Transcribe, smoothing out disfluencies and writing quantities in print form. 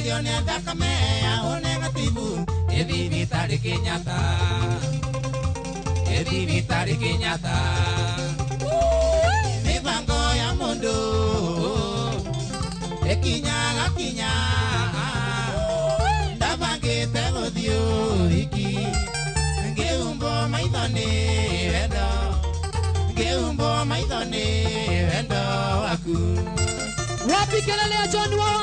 Ngĩgerio nĩ thakame ya O negative ĩthibitarĩ Kenyatta, ĩthibitarĩ Kenyatta. Mĩbango ya mũndũ ĩkinyaga kinya. Ndabangĩte gũthiĩ ũhiki, ngĩhumbwo maitho nĩ wendo, ngĩhumbwo maitho nĩ wendo waku. Wapi kelele ya John Wawa?